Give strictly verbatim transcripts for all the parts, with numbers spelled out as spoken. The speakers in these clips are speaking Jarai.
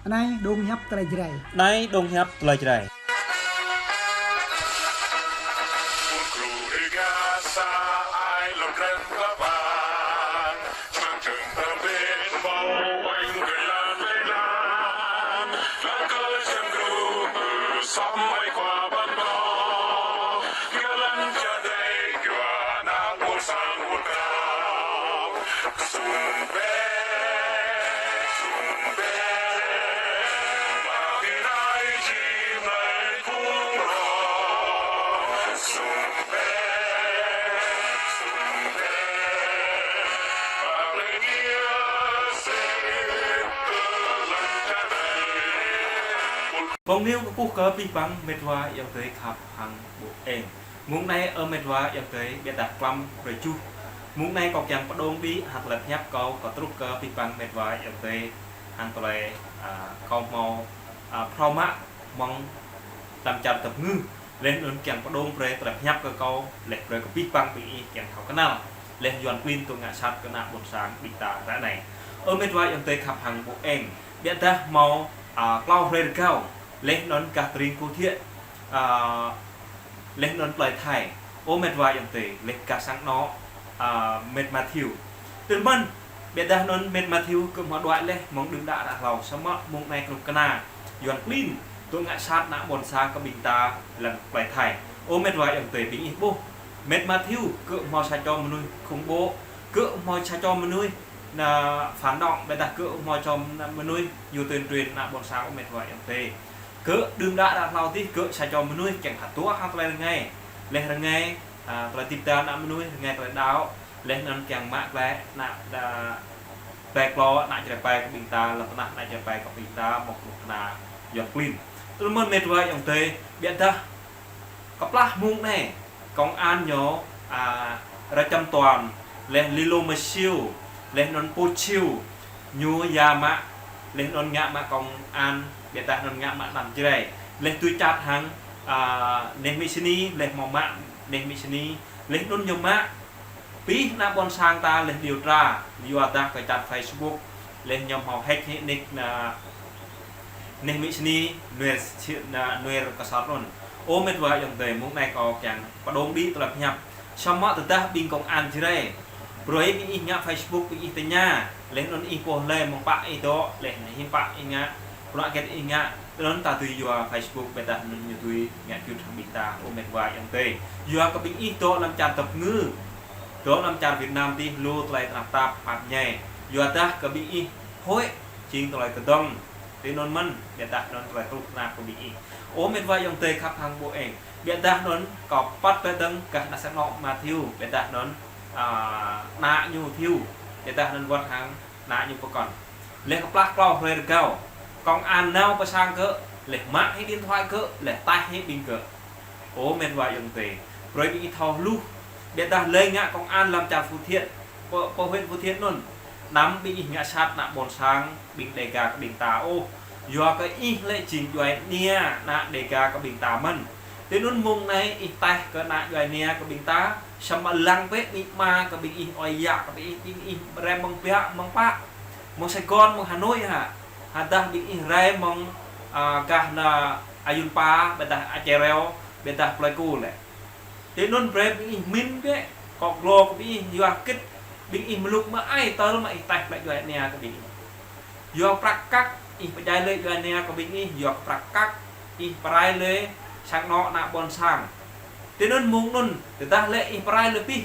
Anai dong hiăp tơlơi Jrai. Anai dong hiăp tơlơi Jrai. Pơ̆ng niu kơkuh kơ abih bang met wa ayŏng adơi khăp hăng ƀu eng. Mông anai ơ met wa ayŏng adơi, ƀiădah klăm brơi juh. Mông anai kâo kiăng pơdŏng đĭ hăng tơlơi pơhiăp kâo, kâo truh kơ abih bang met wa ayŏng adơi hăng tơlơi, a, kâo hmâo, a, phrâo mă mơ̆ng lăm čar tơpơngư. Laih anŭn kiăng pơdŏng brơi tơlơi pơhiăp kơ kâo, laih brơi kơ abih bang ƀing ih kiăng thâo kơnăl. Laih Yuan klin tŭ ngă sat kơ ană ƀôn sang ƀing ta ră anai. Ơ met wa ayŏng adơi khăp hăng ƀu eng. Ƀiădah hmâo, a, klâo hrơi rơgao. Laih anŭn gah tơring Kô Thiă, a, laih anŭn plơi Thai. Ơ met wa ayŏng adơi, laih gah sang anŏ, a, met Mathiu. Tơl mơ̆n, ƀiădah anŭn met Mathiu kơ hmâo đuaĭ laih mơ̆ng đưm đă ră hlâo, samơ̆ mông anai kơnuk kơna Yuan klin tŭ ngă sat ană ƀôn sang kơ ƀing ta lăm plơi Thai. Ơ met wa ayŏng adơi, ƀing ih ƀuh. Met Mathiu kơ hmâo sa čô mơnuih khủng bố, kơ hmâo sa čô mơnuih ană phản động, ƀiădah kơ hmâo čô mơnuih ñu tuyên truyền ană ƀôn sang, ơ met wa ayŏng adơi. Kơ đưm đă ră hlâo adih kơ sa čô mơnuih kiăng hơtua hăng tơlơi rơngai. Laih rơngai, a, tơlơi tip ta ană mơnuih, rơngai tơlơi đaŏ, laih anŭn kiăng mă glaĭ ană, a, glaĭ klô ană Jrai pai kơ ƀing ta, lăm tơnah ană Jrai pai kơ ƀing ta, mơ̆ng kơnuk kơna Yuan klin. Tơl mơ̆n met wa ayŏng adơi, ƀiădah kơplah mông anai, công an ñu, a, Rachâm Toàn, laih Lilo Masiu, laih anŭn Pô Chiu, ñu ya mă, laih anŭn ngă mă công an, ƀiădah anŭn ngă mă anăn Jrai, laih tui čăt hăng, a, neh Mi Sini, laih hmâo mă neh Mi Sini, laih anŭn ñu mă abih ană ƀôn sang ta laih điều tra, yua dah kơ čăt Facebook, laih ñu hmâo hack hĭ nick ană neh Mi Sini, nuer si-, ană nuer kơsăr anŭn. Ơ met wa ayŏng adơi, mông anai kâo kiăng pơdŏng đĭ tơlơi pơhiăp. Samơ̆ tơdah ƀing công an Jrai brơi ƀing ih ngă Facebook, ƀing ih tơña, laih anŭn ih pô lĕ mơ̆ng pă ih dŏ, laih anŭn hiư̆m pă ih ngă, bruă hơget ih ngă, tơl anŭn ta tui yua Facebook, ƀiădah anŭn ñu tui ngă jut hăng ƀing ta, ơ met wa ayŏng adơi. Yua kơ ƀing ih dŏ lăm čar tơpơngư, dŏ lăm čar Việt Nam adih lu tơlơi tơnap tap pap ñai. Yua dah kơ ƀing ih hơi jing tơlơi kơdŏng. Tui anŭn mơ̆n, ƀiădah anŭn tơlơi truh nao kơ ƀing ih. Ơ met wa ayŏng adơi khăp hăng ƀu eng. Ƀiădah anŭn kâo păt pơdơ̆ng gah ană sang anŏ Mathiu, ƀiădah anŭn, a, ană ñu Thiu, ƀiădah anŭn wơ̆t hăng ană ñu pơkŏn. Laih kơplah klâo hrơi rơgao, công an nao pơ sang gơ̆, laih mă hĭ điện thoại gơ̆, laih taih hĭ ƀing gơ̆. Ơ met wa ayŏng adơi, brơi ƀing ih thâo hluh, ƀiădah lĕ ngă công an lăm čar Phú Thiện, pơ, pơ huyện Phú Thiện anŭn, anăm ƀing ih ngă sat ană ƀôn sang, ƀing Đêga kơ ƀing ta ôh. Yua kơ ih lĕ jing djuai ania ană Đêga kơ ƀing ta mơ̆n. Tui anŭn mông anai ih taih kơ ană djuai ania kơ ƀing ta, samơ̆ lăng bĕ amĭ ama kơ ƀing ih, ơi yă kơ ƀing ih, ƀing ih rai mơ̆ng biă, mơ̆ng pă, mơ̆ng Sài Gòn, mơ̆ng Hà Nội hă. Hơdah ƀing ih rai mơ̆ng, a, gah ană Ayun Pa, ƀiădah Ačereo, ƀiădah Plei Ku lĕ. Tui anŭn brơi ƀing ih min bĕ, kŏk glô kơ ƀing ih, yua hơget ƀing ih mlŭk mơai tơl mă ih taih glaĭ djuai ania kơ ƀing ih. Yua prăk kăk ih pơdjai lĕ djuai ania kơ ƀing ih, yua prăk kăk ih pơrai lĕ sang anŏ ană ƀôn sang. Tui anŭn mông anŭn, tơdah lĕ ih pơrai lĕ abih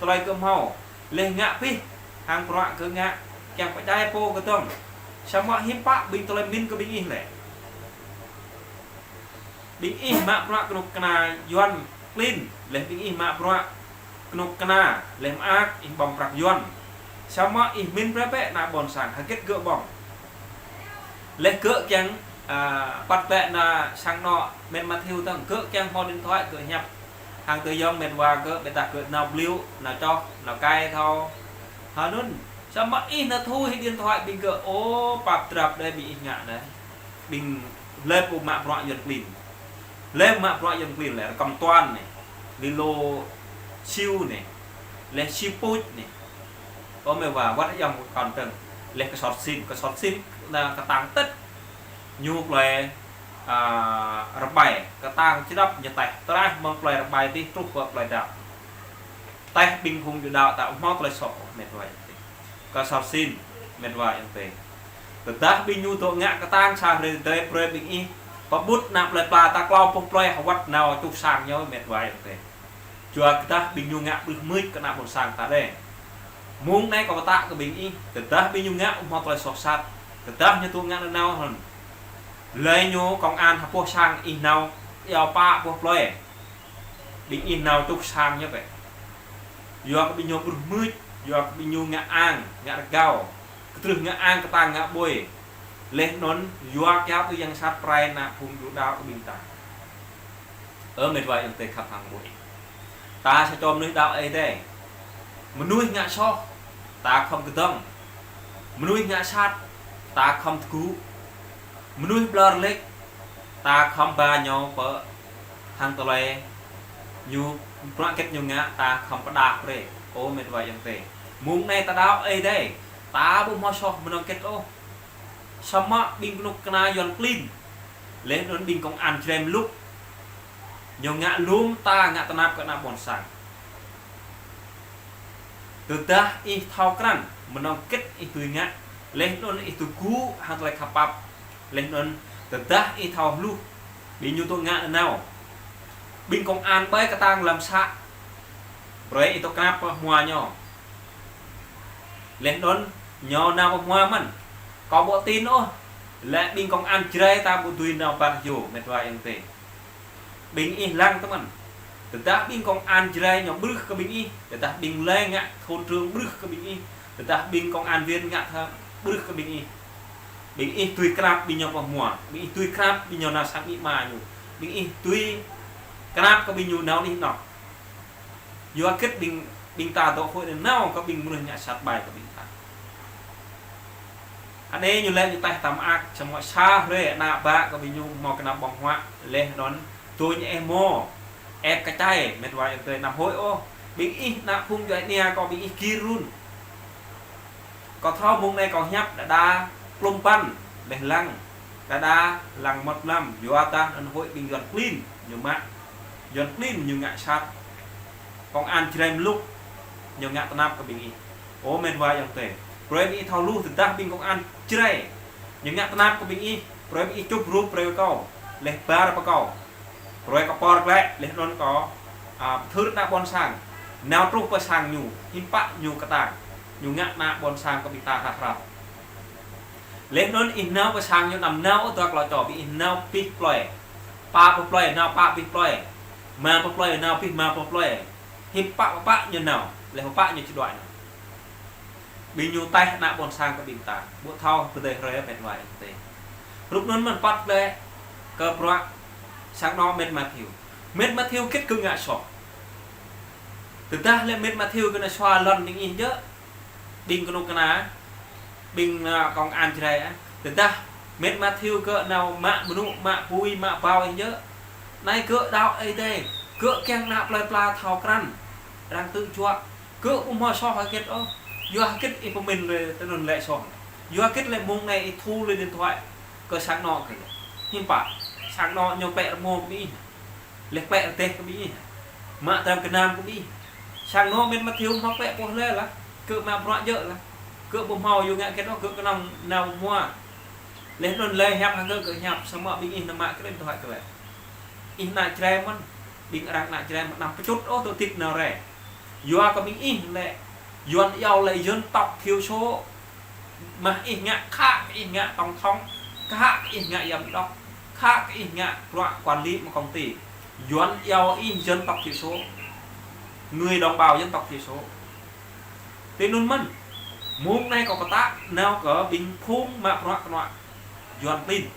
tơlơi kơ hmâo, laih ngă abih hăng bruă kơ ngă, kiăng pơdjai pô kơdŏng. Samơ̆ hiư̆m pă ƀing tơlơi min kơ ƀing ih lĕ. Ƀing ih mă bruă kơnuk kơna Yuan klin, laih ƀing ih mă bruă kơnuk kơna, laih mơak ih ƀơ̆ng prăk Yuan. Samơ̆ ih min brơi bĕ ană ƀôn sang, hơget gơ̆ ƀơ̆ng. Laih gơ̆ kiăng, a, păt bĕ ană sang anŏ met Mathiu tơ̆ng, gơ̆ kiăng hmâo điện thoại gơ̆ hiăp. Hăng tơyŏng met wa gơ̆, ƀiădah gơ̆ nao bliu, nao čoh, nao kai thâo. Hơnŭn, samơ̆ ih nao thu hĭ điện thoại ƀing gơ̆, ơ, pap drap đơi ƀing ih ngă đơi. Ƀing lĕ pô mă bruă Yuan klin. Lĕ mă bruă Yuan klin lĕ, Rachâm Toàn anai, Lilo Siu anai, laih Siu Pôč anai. Ơ met wa, wơ̆t ayŏng kơ kŏn tơ̆ng, laih Ksor Sim, Ksor Sim, ană kơtang tĕt. ñu plơi, a, Rơbai, kơtang čơđăp ñu taih, tơraih mơ̆ng plơi Rơbai tih truh pơ plơi Dap. Taih ƀing phung Yuđa ta ƀu hmâo tơlơi soh, met wa ayŏng adơi. Kơ Sar Sin, met wa ayŏng adơi. Tơdah ƀing ñu dŏ ngă kơtang sa hrơi tơdơi, brơi ƀing ih pơƀut ană plơi pla ta klâo pluh plơi hơwăt nao čuh sang ñu, met wa ayŏng adơi. Yua kơ tơdah ƀing ñu ngă ƀrưh mưč kơ ană ƀôn sang ta đơi. Mơ̆ng anai kâo pơtă kơ ƀing ih, tơdah ƀing ñu ngă ƀu hmâo tơlơi soh sat, tơdah ñu dŏ ngă nanao hơ̆n, lĕ ñu công an hơpuh sang ih nao iâu pă pluh plơi. Ƀing ih nao čuh sang ñu bĕ. Yua kơ ƀing ñu ƀrưh mưč, yua kơ ƀing ñu ngă ang, ngă rơgao, kơtrưh ngă ang, kơtang ngă ƀôi. Laih anŭn yua kiăo tui yang sat pơrai ană phung Yuđa kơ ƀing ta. Ơ met wa ayŏng adơi khăp hăng ƀuh. Ta sa čô mơnuih đaŏ Ơi Adai. Mơnuih ngă soh, ta khŏm kơdơ̆ng. Mơnuih ngă sat, ta khŏm tơgŭ. Mơnuih ƀlŏr lĕč, ta khŏm ba ñu pơ hăng tơlơi ñu, bruă hơget ñu ngă, ta khŏm pơdah brơi. Ơ met wa ayŏng adơi. Mơ̆ng anai ta đaŏ Ơi Adai, ta ƀu hmâo soh mơnơ̆ng hơget ôh. Samơ̆ ƀing kơnuk kơna Yuan klin, laih anŭn ƀing công an Jrai mlŭk, ñu ngă lŏm ta ngă tơnap kơ ană ƀôn sang. Tơdah ih thâo krăn mơnơ̆ng hơget ih dưi ngă, laih anŭn ih tơgŭ hăng tơlơi khăp pap, laih anŭn tơdah ih thâo hluh, ƀing ñu dŏ ngă nanao, ƀing công an ƀơi kơtang lăm să, brơi ih dŏ kơnăp pơ hmua ñu. Laih anŭn ñu nao pơ hmua mơ̆n. Kâo ƀu tin ôh, lĕ ƀing công an Jrai ta ƀu dưi nao ƀar yô, met wa ayŏng adơi. Ƀing ih lăng tơ mơ̆n. Tơdah ƀing công an Jrai ñu ƀrưh kơ ƀing ih, tơdah ƀing lĕ ngă thôn trưởng ƀrưh kơ ƀing ih, tơdah ƀing công an viên ngă thơ ƀrưh kơ ƀing ih. Ƀing ih dưi kơnăp ƀing ñu pơ hmua, ƀing ih dưi kơnăp ƀing ñu nao sang amĭ ama ñu, ƀing ih dưi kơnăp kơ ƀing ñu nao anih anŏ. Yua hơget ƀing, ƀing ta dŏ huĭ nanao kơ ƀing mơnuih ngă sat ƀai kơ ƀing ta. Anai ñu lĕ ñu taih ta mơak, samơ̆ sa hrơi ană bă kơ ƀing ñu hmâo kơnam ƀơ̆ng huă, laih anŭn tui ñu ĕh mơ̆, ĕp kơčai, met wa ayŏng adơi, anăm huĭ ôh. Ƀing ih ană phung djuai ania kâo, ƀing ih gir run. Kâo thâo mơ̆ng anai kâo hiăp đơđa plŭm păn, laih lăng đơđa lăng mơmŏt mlam, yua dah anŭn huĭ ƀing Yuan klin ñu mă. Yuan klin ñu ngă sat. Công an Jrai mlŭk ñu ngă tơnap kơ ƀing ih. Ơ met wa ayŏng adơi. Brơi ƀing ih thâo hluh tơdah ƀing công an Jrai ñu ngă tơnap kơ ƀing ih, brơi ƀing ih čŭp rup brơi kơ kâo, laih ƀar pơ kâo. Brơi kâo pơr glaĭ, laih anŭn kâo, a, pơthưr ană ƀôn sang nao truh pơ sang ñu, hiư̆m pă ñu kơtang, ñu ngă ană ƀôn sang kơ ƀing ta hrăp hrăp. Laih anŭn ih nao pơ sang ñu anăm nao ôh dua klâo čô, ƀing ih nao abih plơi. Pă pluh plơi, nao pă abih plơi. Rơma pluh plơi, nao abih rơma pluh plơi. Hiư̆m pă pơpă ñu nao, laih pơpă ñu či đuaĭ nao. Ƀing ñu taih ană ƀôn sang kơ ƀing ta. Ƀu thâo pơdơi hrơi met wa ayŏng adơi. Rup anŭn mơ̆n păt lĕ kơ bruă sang anŏ met Mathiu. Met Mathiu hơget gơ̆ ngă soh. Tơdah lĕ met Mathiu gơ̆ nao sua lŏn ƀing ih djơ̆, ƀing kơnuk kơna, ƀing, a, công an Jrai ah. Tơdah met Mathiu gơ̆ nao mă mơnŭ, mă apui, mă ƀâo ih djơ̆. Anai gơ̆ đaŏ Ơi Adai, gơ̆ kiăng ană plơi pla thâo krăn, arăng tơjuă. Gơ̆ ƀu hmâo soh hơget ôh. Yua hơget ih pơmĭn lĕ tơ anŭn lĕ soh. Yua hơget lĕ mơ̆ng anai ih thu lĕ điện thoại kơ sang anŏ kơ lĕ. Hiư̆m pă, sang anŏ ñu pĕ rơmô kơ ƀing ih. Laih pĕ rơdêh kơ ƀing ih. Mă tram gơnam kơ ƀing ih. Sang anŏ met Mathiu hmâo pĕ pô lĕ lah. Gơ̆ mă bruă djơ̆ lah. Gơ̆ ƀu hmâo yua ngă hơget ôh, gơ̆ kơnơ̆ng nao hmua. Laih anŭn lĕ hiăp hăng gơ̆, gơ̆ hiăp, samơ̆ ƀing ih nao mă kơ điện thoại kơ lĕ. Ih ană Jrai mơ̆n, ƀing arăng ană Jrai mơ̆n anăm pơčŭt ôh tơlơi hơdip nao rai. Yua kơ ƀing ih lĕ, Yuan iâu lĕ dân tộc thiểu số. Mă ih ngă, khă kơ ih ngă tổng thống, khă kơ ih ngă giám đốc, khă kơ ih ngă bruă quản lý một công ty. Yuan iâu ih dân tộc thiểu số, người đồng bào dân tộc thiểu số. Tui anŭn mơ̆n, mơ̆ng anai kâo pơtă nao kơ ƀing phung mă bruă kơnuk kơna Yuan klin.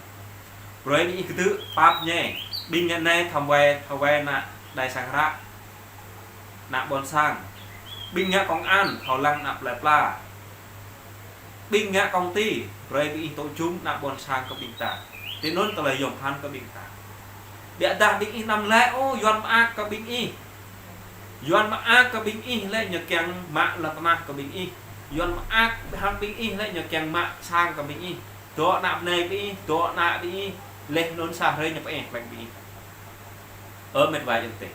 Brơi ƀing ih kơdư̆ pap ñai, ƀing ngă anai thâo wai, thâo wai ană đài sang hră, ană ƀôn sang. Ƀing ngă công an thâo lăng ană plơi pla. Ƀing ngă công ty, brơi ƀing ih tŏ jum ană ƀôn sang kơ ƀing ta. Tui anŭn tơlơi yom pơphan kơ ƀing ta. Biă dah ƀing ih anăm lĕ, ôh, Yuan mơak kơ ƀing ih. Yuan mơak kơ ƀing ih lĕ ñu kiăng mă lŏn tơnah kơ ƀing ih. Yuan mơak hăng ƀing ih lĕ ñu kiăng mă sang kơ ƀing ih. Dŏ ană bơnai ƀing ih, dŏ ană ƀing ih, laih anŭn sa hrơi ñu pơeng lăng ƀing ih. Ơ mĕt wa ayŏng adơi.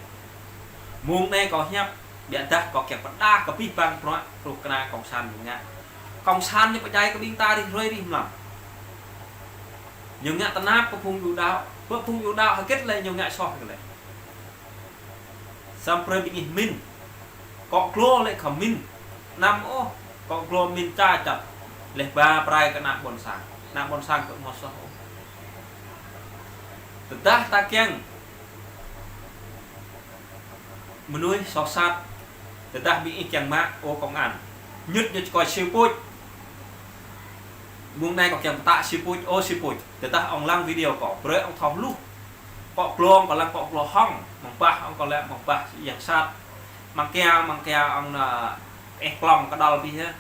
Mông anai kâo hiăp, biă dah kâo kiăng pơdah kơ abih bang bruă kơnuk kơna cộng sản ñu ngă. Cộng sản ñu pơdjai kơ ƀing ta rĭm hrơi rĭm mlam. Ñu ngă tơnap kơ phung yu đaŏ, ƀơi phung yu đaŏ hơget lĕ ñu ngă soh kơ lĕ. Samơ̆ brơi ƀing ih min. Kŏ glô lĕ khŏm min. Anăm ôh, kŏ glô min ča čăt. Laih ba pơrai kơ ană ƀôn sang. Ană ƀôn sang kơ mơ̆ soh ôh. Tơdah ta kiăng mơnuih soh sat. Tơdah ƀing ih kiăng mă, ơ công an. Ñŭt ñu čơkơi Siu Puch. Mông anai kâo kiăng pơtă Siu Puch, ơ Siu Puch. Tơdah ŏng lăng video kâo, brơi ŏng thâo hluh. Kŏ glô ŏng kâo lăng kŏ glô hŏng, mơ̆ng bah ŏng kâo lăng mơ̆ng bah yang sat. Mơ̆ng kia, mơ̆ng kia ŏng ană ĕh klŏng kơdăl ƀing ih.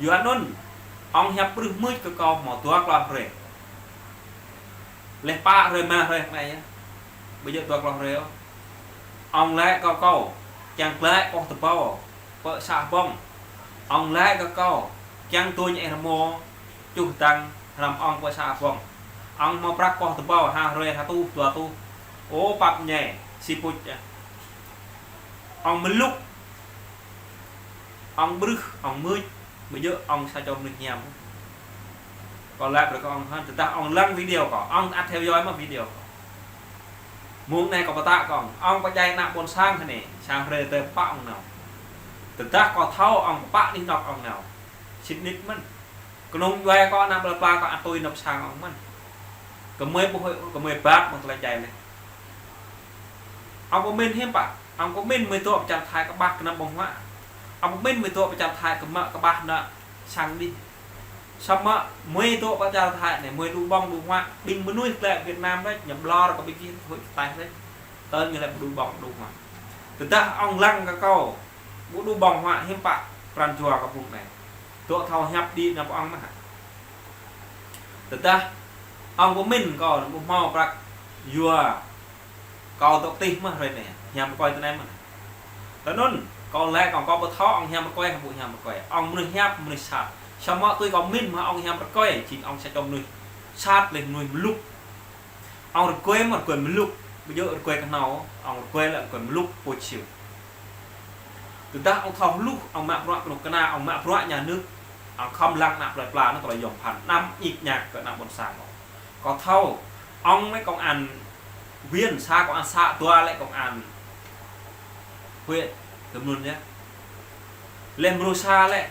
Yua anŭn, ŏng hiăp brưh mưč kơ kâo hmâo dua klâo hrơi. Laih pă hrơi rơma hrơi anai yơh. Ƀu djơ̆ dua klâo hrơi ôh. Ŏng laĭ kơ kâo, kiăng glaĭ kŏh tơƀâo pơ să Bông. Ŏng laĭ kơ kâo, kiăng tuñ ĕh rơmô čuh tăng hrăm ŏng pơ să Bông. Ŏng hmâo prăk kŏh tơƀâo ha hrơi ha tuh, dua tuh. Ơ pap ñai, Siu Puch ah. Ŏng mơlŭk. Ŏng brưh, ŏng mưč, ƀu djơ̆ ŏng sa čô mơnuih hiam. Kâo laĭ brơi kơ ŏng hăn, tơdah ŏng lăng video kâo, ŏng ăt theo dõi mă video kâo. Mông anai kâo pơtă kơ ŏng, ŏng pơdjai ană ƀôn sang hơnai, sa hrơi tơ pă ŏng nao. Tơdah kâo thâo ŏng pă anih anŏ ŏng nao. Sĭt nik mơ̆n. Kơnơ̆ng djuai kâo ană plơi pla kâo ăt tui anŏ sang ŏng mơ̆n. Gơmơi ƀu huĭ, gơmơi bat mơ̆ng tơlơi djai lĕ. Ŏng pơmĭn hiư̆m pă, ŏng pơmĭn mơi dŏ pơ čar Thái kơƀah kơ ană ƀơ̆ng huă. Ŏng pơmĭn mơi dŏ pơ čar Thái kơ mă kơƀah ană sang đih. Samơ̆ mơi dŏ pơ čar Thái anai, mơi đu ƀơ̆ng đu huă, ƀing mơnuih klĕ Việt Nam đôč, ñu ƀlŏr kơ ƀing gih huĭ kơ taih đôč. Tơl ñu lĕ đu ƀơ̆ng đu huă. Tơdah ŏng lăng kơ kâo, ƀu đu ƀơ̆ng huă hiư̆m pă, pran jua kâo mông anai. Dŏ thâo hiăp đĭ anăp ŏng mơ̆ hă. Tơdah ŏng pơmĭn kâo ƀu hmâo prăk yua kâo dŏ tih mơ̆ hrơi anai, hiam rơkơi tơ anai mơ̆. Tơ anŭn, kâo laĭ kâo, kâo ƀu thâo ŏng hiam rơkơi hă ƀu hiam rơkơi. Ŏng mơnuih hiăp, mơnuih sat. Samơ̆ tui kâo min mơ̆ ŏng hiam rơkơi, jing ŏng sa čô mơnuih sat laih mơnuih mơlŭk. Ŏng rơgơi mơ̆ rơgơi mơlŭk, ƀu djơ̆ rơgơi kơhnâo, ŏng rơgơi lĕ rơgơi mơlŭk Puch Siu. Tơdah ŏng thâo hluh, ŏng mă bruă kơnuk kơna, ŏng mă bruă nhà nước, ŏng khŏm lăng ană plơi pla anŭn tơlơi yôm phăn, anăm ñik ñak kơ ană ƀôn sang ŏng. Kâo thâo, ŏng lĕ công an viên, sa công an xã, dua lĕ công an huyện, tơm anŭn yơh. Laih mrô sa lĕ,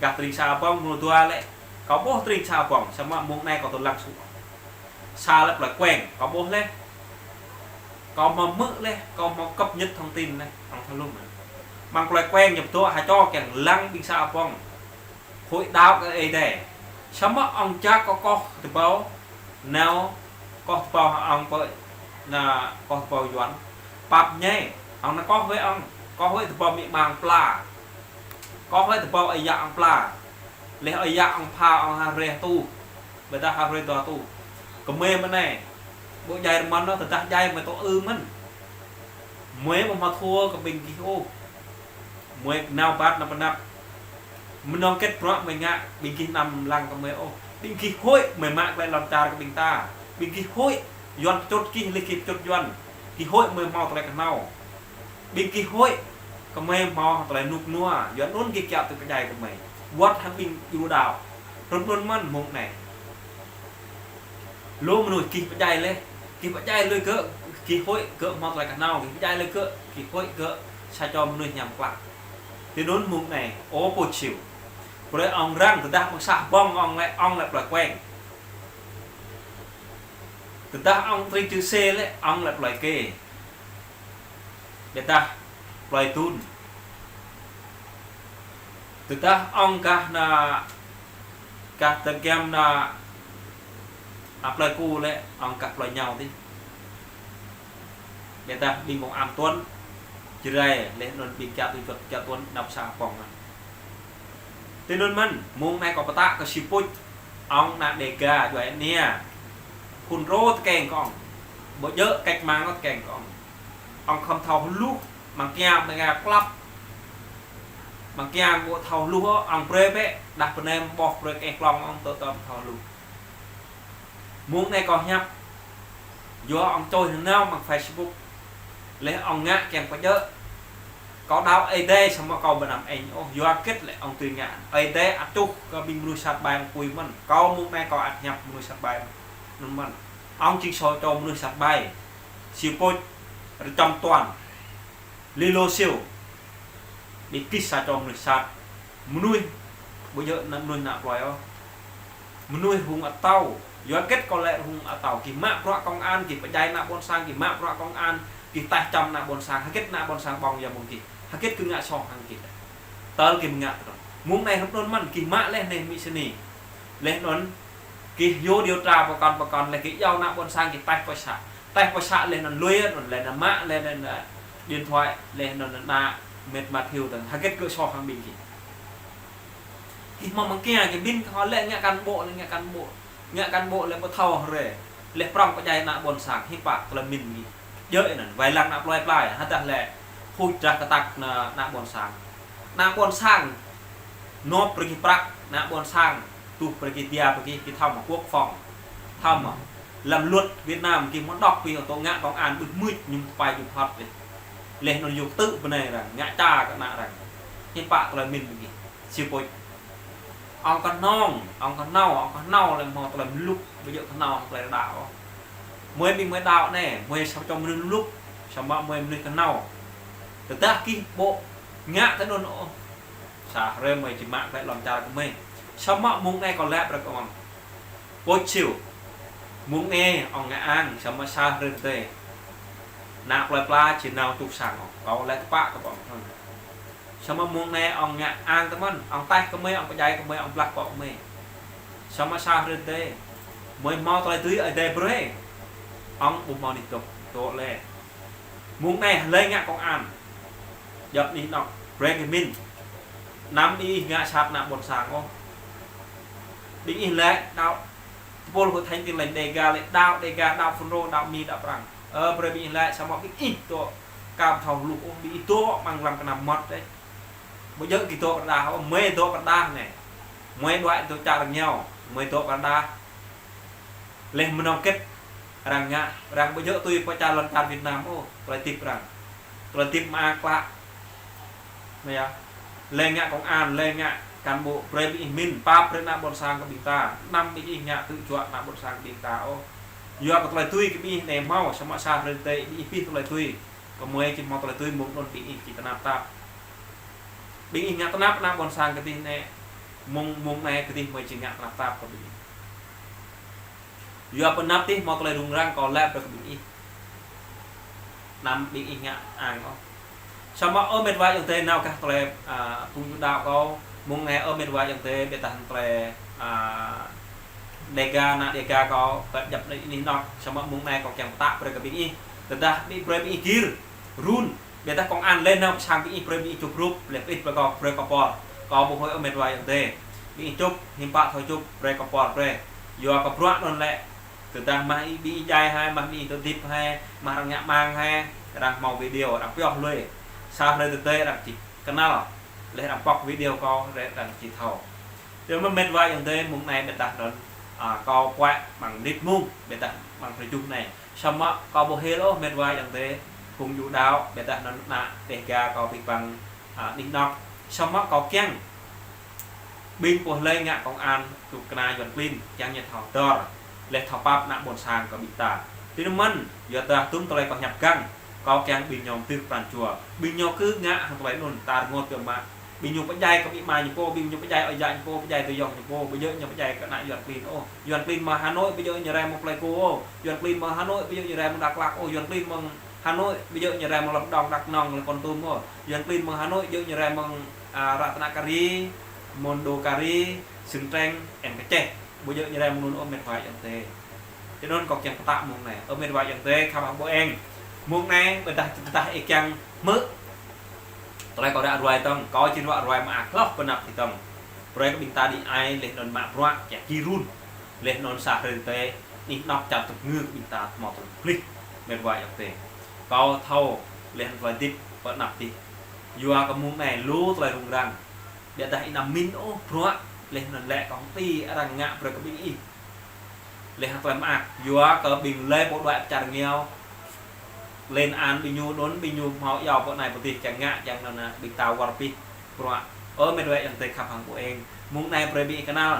gah tơring să Bông, mrô dua lĕ, kâo ƀuh tơring să Bông, samơ̆ mông anai kâo tơl lăng sŭ. Sa lĕ plơi Kueng, kâo ƀuh laih. Kâo hmâo hmư̆ laih, kâo hmâo cập nhật thông tin laih, ŏng thâo hluh mơ̆n. Mơ̆ng plơi Kueng ñu pơdŏ ha čô kiăng lăng ƀing să Bông. Hội đạo kơ Ơi Adai. Samơ̆ ŏng jak kơ kŏh tơƀâo, nao kŏh tơƀâo hăng ŏng pơ, ană kŏh tơƀâo Yuan. Pap ñai, ŏng nao kŏh wơ̆t ŏng, kŏh wơ̆t tơƀâo amĭ ama ŏng pla. Kŏh wơ̆t tơƀâo ơi yă ŏng pla. Laih ơi yă ŏng pha ŏng ha hrơi ha tuh. Ƀôdah ha hrơi dua tuh. Gơmơi mơ̆n anai. Ƀu djai rơmăn ôh, tơdah djai mơi tŏ ư mơ̆n. Mơi ƀu hmâo thua kơ ƀing gih ôh. Mơi nao bat nao pơnăp. Mơnơ̆ng hơget bruă mơi ngă, ƀing gih anăm lăng kơ mơi ôh. Ƀing gih huĭ, mơi mă glaĭ lŏn čar kơ ƀing ta. Ƀing gih huĭ, Yuan pơčut gih, laih gih pơčut Yuan. Gih huĭ mơi hmâo tơlơi kơhnâo. Ƀing gih huĭ, kơ mơi hmâo tơlơi rơnŭk rơnua, Yuan anŭn gih kiaŏ tui pơdjai kơ mơi. Wơ̆t hăng ƀing djru đaŏ. Hrup anŭn mơ̆n mông anai. Lu mơnuih gih pơdjai laih, gih pơdjai lui gơ̆, gih huĭ gơ̆ hmâo tơlơi kơhnâo, gih pơdjai lui gơ̆, gih huĭ gơ̆ sa čô mơnuih hiam klă. Tui anŭn mông anai, ơ Puch Siu. Brơi ŏng răng, tơdah mơ̆ng să Bông ŏng lĕ, ŏng lĕ plơi Kueng. Tơdah ŏng tơring Čư̆ Sê lĕ, ŏng lĕ plơi Kê. Ƀôdah plơi Dun. Tơdah ŏng gah ană, gah tơgiăm ană, ană plơi Ku lĕ, ŏng gah plơi Nhau dih. Ƀôdah ƀing công an Tuấn, Jrai, laih anŭn ƀing kiaŏ tui čuăt kiaŏ Tuấn, anăp să Bông anŭn. Tui anŭn mơ̆n, mông anai kâo pơtă kơ Siu Puch, ŏng ană Đêga, djuai ania. Phun rô tơkeng kơ ŏng. Ƀu djơ̆ cách mạng ôh tơkeng kơ ŏng. Ŏng khŏm thâo hluh, mơ̆ng kiăng mơ̆ng kiăng klăp. Mơ̆ng kiăng ƀu thâo hluh ôh, ŏng brơi bĕ, đah pơnăm ƀôh brơi kơ ĕh klŏng ŏng tơ tơm thâo hluh. Mơ̆ng anai kâo hiăp, yua ŏng čôi nanao mơ̆ng Facebook, leh ŏng ngă kiăng pơjơ̆. Kâo đaŏ Ơi Adai samơ̆ kâo ƀu anăm ĕng ôh, yua hơget lĕ ŏng tui ngă. Ơi Adai ăt čuh kơ ƀing mơnuih sat ƀai ŏng apui mơ̆n. Kâo mơ̆ng anai kâo ăt hiăp mơnuih sat ƀai mơ̆n mơ̆n. Ŏng jing sô čô mơnuih sat ƀai. Siu Pôč, Rơčom Tuan, Lilo Siu. Ƀing gih sa čô mơnuih sat. Mơnuih, ƀu djơ̆ ană mơnuih ană plơi ôh. Mơnuih hung atâo. Yua hơget kâo lĕ hung atâo. Gih mă bruă công an, gih pơdjai ană ƀôn sang, gih mă bruă công an, gih taih čăm ană ƀôn sang. Hơget ană ƀôn sang ƀơ̆ng yua mơ̆ng gih. Hơget gơ̆ ngă soh hăng gih. Tơl gih mơ̆ng ngă tơdrong. Mơ̆ng anai hrŏm anŭn mơ̆n, gih mă leh anai mĭ sini. Leh anŭn, gih yua điều tra pơkŏn pơkŏn, leh gih iâu ană ƀôn sang, gih taih pơsă. Taih pơsă leh anŭn lui, anŭn leh anŭn mă, leh anŭn, ơ, điện thoại, leh anŭn ană mĕt Matthew tơ̆ng. Hơget gơ̆ soh hăng ƀing gih. Gih hmâo mơ̆ng kia, gih ƀing kơ lĕ ngă cán bộ, lĕ ngă cán bộ. Ngă cán bộ lĕ ƀu thâo hrơi. Leh prŏng pơdjai ană ƀôn sang, hiư̆m pă tơlơi mĭn gih. Djơ̆ anŭn, wai lăng ană plơi pla, hơdah lĕ huĭ drah kơtăk ană, ană ƀôn sang. Ană ƀôn sang, nộp brơi gih prăk, ană ƀôn sang, tuh brơi gih dia brơi gih, gih thâo mơ̆ quốc phòng. Thâo mơ̆, lăm luật Việt Nam, gih mơ̆ đŏk gih tŏ ngă công an ƀuh mưč, ñu tơpai ñu phŏt leh. Leh anŭn yua kơtư̆ bơnai arăng, ngă ča kơ ană arăng. Hiư̆m pă tơlơi mĭn gih. Siu Pôč. Ŏng kơhnâo, ŏng kơhnâo, ŏng kơhnâo lĕ hmâo tơlơi mlŭk, ƀu djơ̆ kơhnâo hăng tơlơi đaŏ ôh. Mơi ƀing mơi đaŏ anai, mơi sa čô mơnuih mlŭk, samơ̆ mơi mơnuih kơhnâo. Tơdah gih ƀu ngă tui anŭn ôh. Sa hrơi mơi či mă glaĭ lŏn čar kơ mơi. Samơ̆ mơ̆ng anai kâo laĭ brơi kơ ŏng. Pôč Siu. Mơ̆ng anai ŏng ngă ang, samơ̆ sa hrơi tơdơi. Ană plơi pla či nao čuh sang ŏng. Kâo laĭ tơpă kơ ŏng. Samơ̆ mơ̆ng anai ŏng ngă ang tơ mơ̆n, ŏng taih kơ mơi, ŏng pơdjai kơ mơi, ŏng blah kŏ kơ mơi. Samơ̆ sa hrơi tơdơi, mơi hmâo tơlơi tui Ơi Adai brơi. Ŏng ƀu hmâo anih dŏ, dŏ lĕ. Mơ̆ng anai hlơi ngă công an. Djŏp anih anŏ, brơi gih mĭn. Anăm ƀing ih ngă sat ană ƀôn sang ôh. Ƀing ih lĕ đaŏ, tơpul Hội Thánh Tin Lành Đêga lĕ đaŏ Đêga, đaŏ Fulro, đaŏ Mi, đaŏ Prăng. Ơ, brơi ƀing ih lĕ samơ̆ ƀing ih dŏ kơ ƀu thâo hluh ôh, ƀing ih dŏ amăng lăm kơnăm mơmŏt đĕ. Ƀu djơ̆ gih dŏ pơrơđah ôh, mơi dŏ pơrơđah anai. Mơi đuaĭ dŏ čar rơngiao, mơi dŏ pơrơđah. Leh mơnơ̆ng hơget arăng ngă, arăng ƀu djơ̆ tui pơ čar lŏn čar Việt Nam ôh, tơlơi hơdip arăng. Tơlơi hơdip mơak klă. Anai yơh. Lĕ ngă công an, lĕ ngă cán bộ, brơi ƀing ih mĭn, pap brơi ană ƀôn sang kơ ƀing ta. Anăm ƀing ih ngă tŭ juă ană ƀôn sang kơ ƀing ta ôh. Yua kơ tơlơi tui kơ ƀing ih anai hmâo, samơ̆ sa hrơi tơdơi ƀing ih pĭ tơlơi tui. Kơ mơi či hmâo tơlơi tui mơ̆ng anŭn ƀing ih či tơnap tap. Ƀing ih ngă tơnap ană ƀôn sang kơdih anai, mơ̆ng, mơ̆ng anai kơdih mơi či ngă tơnap tap kơ ƀing ih. Yua pơnap tih hmâo tơlơi rŭng răng kâo laĭ brơi kơ ƀing ih. Anăm ƀing ih ngă ang ôh. Samơ̆ ơ mĕt wa ayŏng adơi nao gah tơlơi, a, phung yu đaŏ kâo, mơ̆ng anai ơ mĕt wa ayŏng adơi, ƀiădah tơlơi, a, Đêga, ană Đêga kâo, ƀiădah djŏp anih anŏ, samơ̆ mơ̆ng anai kâo kiăng pơtă brơi kơ ƀing ih. Tơdah ƀing brơi ƀing ih gir, run, ƀiădah công an lĕ nao pơ sang ƀing ih brơi ƀing ih čŭp rup, lĕ pĭt brơi kâo, brơi kâo pôr. Kâo ƀu huĭ ơ mĕt wa ayŏng adơi. Ƀing ih čŭp, hiư̆m pă thâo čŭp, brơi kâo pôr brơi. Yua kơ bruă anŭn lĕ. Tơdah mah ih ƀing ih djai hai, mah ƀing ih tơdip hai, mah arăng ngă mang hai, arăng hmâo video, arăng pioh lui. Sa hrơi tơdơi arăng či kơnăl. Leh arăng pŏk video kâo, leh arăng či thâo. Tui mơ̆n mĕt wa ayŏng adơi mơ̆ng anai ƀiădah anŭn, a, kâo puăi amăng mơnit mông, ƀiădah amăng tơjuh anai. Samơ̆ kâo ƀu hil ôh mĕt wa ayŏng adơi, phung yu đaŏ, ƀiădah anŭn ană Đêga kâo ƀing ƀăng, a, anih anŏ. Samơ̆ kâo kiăng ƀing pô hlơi ngă công an, tŭ kơna Yuan klin, kiăng ñu thâo dơr, leh thâo pap ană ƀôn sang kơ ƀing ta. Tui anŭn mơ̆n, yua dah tŭm tơlơi kâo hiăp găng, kâo kiăng ƀing ñu mơdưh pran jua. Ƀing ñu kơ ngă hăng tơlơi anŭn, ta rơngot kơ mă. Ƀing ñu pơdjai kơ ƀing ama ñu pô, ƀing ñu pơdjai ơi yă ñu pô, pơdjai tơyŏng ñu pô, ƀu djơ̆ ñu pơdjai kơ ană Yuan klin ôh. Yuan klin mơ̆ng Hà Nội ƀu djơ̆ ñu rai mơ̆ng Pleiku ôh. Yuan klin mơ̆ng Hà Nội ƀu djơ̆ ñu rai mơ̆ng Dak Lak ôh. Yuan klin mơ̆ng Hà Nội ƀu djơ̆ ñu rai mơ̆ng Lâm Đồng, Dak Nông, leh Kon Tum ôh. Yuan klin mơ̆ng Hà Nội djơ̆ ñu rai mơ̆ng, a, Ratanakiri, Mondulkiri, Sưng Treng, Eng Kơčeh. Ƀu djơ̆ ñu rai mơ̆ng anŭn ôh mĕt wa ayŏng adơi. Tui anŭn kâo kiăng pơtă mơ̆ng anai. Ơ mĕt wa ayŏng adơi, khăp hăng ƀô̆ eng. Mơ̆ng anai, ƀiădah, ƀiădah ih kiăng hmư̆. Tơlơi kâo ră ruai tơ̆ng, kâo či ră ruai mơak hloh pơnap tih tơ̆ng. Brơi kơ ƀing ta đĭ ai, leh anŭn mă bruă, kiăng gir run. Leh anŭn sa hrơi tơdơi, anih anŏ čar tŭk ngư kơ ƀing ta hmâo tơlơi pơplih. Mĕt wa ayŏng adơi. Kâo thâo, leh anŭn tơlơi hơdip pơnap tih. Yua kơ mơ̆ng anai lu tơlơi rŭng răng. Ƀiădah ih anăm mĭn ôh bruă, leh anŭn lĕ kâo hơti arăng ngă brơi kơ ƀing ih. Laih hăng tơlơi mơak, yua kơ ƀing lĕ pô đuaĭ pơ čar rơngiao. Lên án ƀing ñu, anŭn ƀing ñu hmâo iâu pơ anai pơ adih, čang ngă, čang anŭn, ƀing ta wơr bĭt bruă. Ơ met wa ayŏng adơi khăp hăng ƀu eng. Mơ̆ng anai brơi ƀing ih kơnăl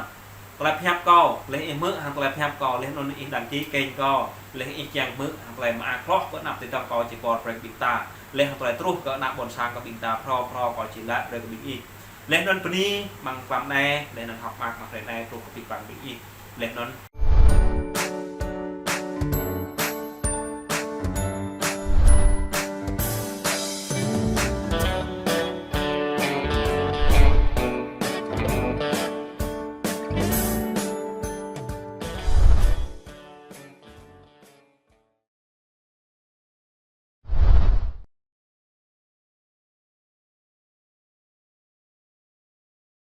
tơlơi pơhiăp kâo, laih ih hmư̆ hăng tơlơi pơhiăp kâo, laih anŭn ih đăng ký kênh kâo, laih ih čang hmư̆ hăng tơlơi mơak hloh pơ anăp tơdang kâo či pơhiăp brơi ƀing ta. Laih hăng tơlơi truh kơ ană ƀôn sang kơ ƀing ta, phrâo phrâo kâo či laĭ brơi kơ ƀing ih. Laih anŭn bơni mơ̆ng tlam anai, laih anŭn hơ̆k mơak mơ̆ng hrơi anai truh kơ abih bang ƀing ih. Laih anŭn